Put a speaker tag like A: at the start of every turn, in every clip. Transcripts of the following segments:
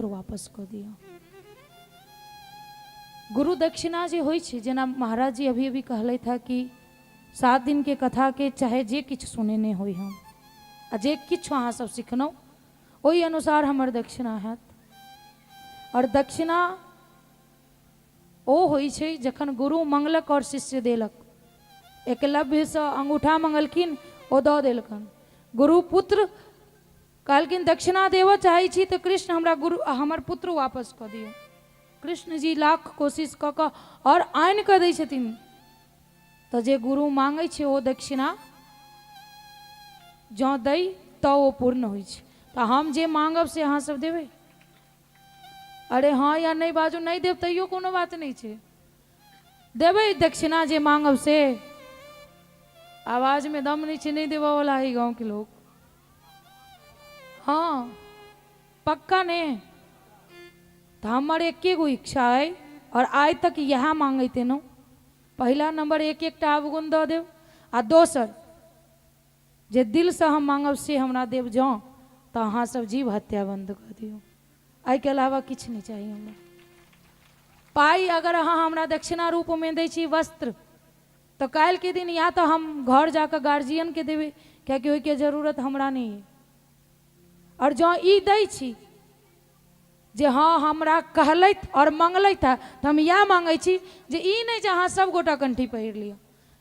A: पुत्र वापस कऽ दिअ। गुरु दक्षिणा जे होइ छै, जेना महाराज जी अभी अभी कहलथि हँ कि 7 दिनके कथाके चाहे जे किछु सुनेने होइ हम आ जे किछु अहाँ सब सिखलहुँ, ओहि अनुसार हमर दक्षिणा हैत। आओर दक्षिणा ओ होइ छै जखन गुरु मंगलक आओर शिष्य देलक। एकलव्यसँ अंगूठा मंगलखिन, ओ दऽ देलकनि। गुरु पुत्र कहलखिन दक्षिणा देबऽ चाहै छी तऽ कृष्ण हमरा गुरु हमर पुत्र वापस कऽ दिअ। कृष्ण जी लाख कोशिश कऽ कऽ आओर आनि कऽ दै छथिन। तऽ जे गुरु मांगै छै ओ दक्षिणा जँ दै तऽ ओ पूर्ण होइ छै। तऽ हम जे मांगब से अहाँ सब देबै? अरे हँ या नहि बाजू, नहि देब तैयो कोनो बात नहि छै। देबै दक्षिणा जे मांगब से? आवाजमे दम नहि छै, नहि देबऽ वाला है गाँवके लोक। हँ पक्का ने? तऽ हमर एके गो इच्छा अइ आओर आइ तक इएह मांगैत एलहुँ। पहिला नम्बर एक एकटा अवगुण दऽ देब आ दोसर जे दिलसँ हम मांगब से हमरा देब जँ, तऽ अहाँ सब जीव हत्या बन्द कऽ दियौ। एहिके अलावा किछु नहि चाही हमरा। पाइ अगर अहाँ हमरा दक्षिणा रूपमे दै छी वस्त्र, तऽ काल्हिके दिन या तऽ हम घर जाकऽ गार्जियनके देबै, कियाकि ओहिके जरूरत हमरा नहि अइ। आओर जँ ई दै छी जे हँ हमरा कहलथि आओर मङ्गलथि हँ, तऽ हम इएह माँगै छी जे ई नहि जे अहाँ सभगोटा कण्ठी पहिर लिअ,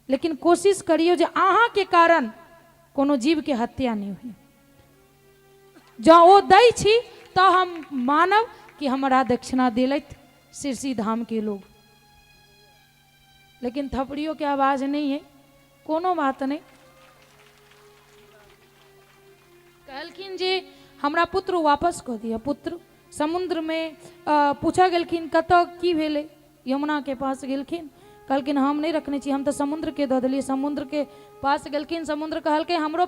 A: लेकिन कोशिश करियौ जे अहाँके कारण कोनो जीवके हत्या नहि होइ। जँ ओ दै छी तऽ हम मानब कि हमरा दक्षिणा देलथि सिरसी धामके लोग। लेकिन थपड़ियोके आवाज नहि अइ, कोनो बात नहि। कहलखिन जे हमरा पुत्र वापस कऽ दिअ। पुत्र समुद्रमे पूछऽ गेलखिन कतऽ की भेलै, यमुनाके पास गेलखिन, कहलखिन हम नहि रखने छी, हम तऽ समुद्रके दऽ देलियै। समुद्रके पास गेलखिन, समुद्र कहलकै हमरो पास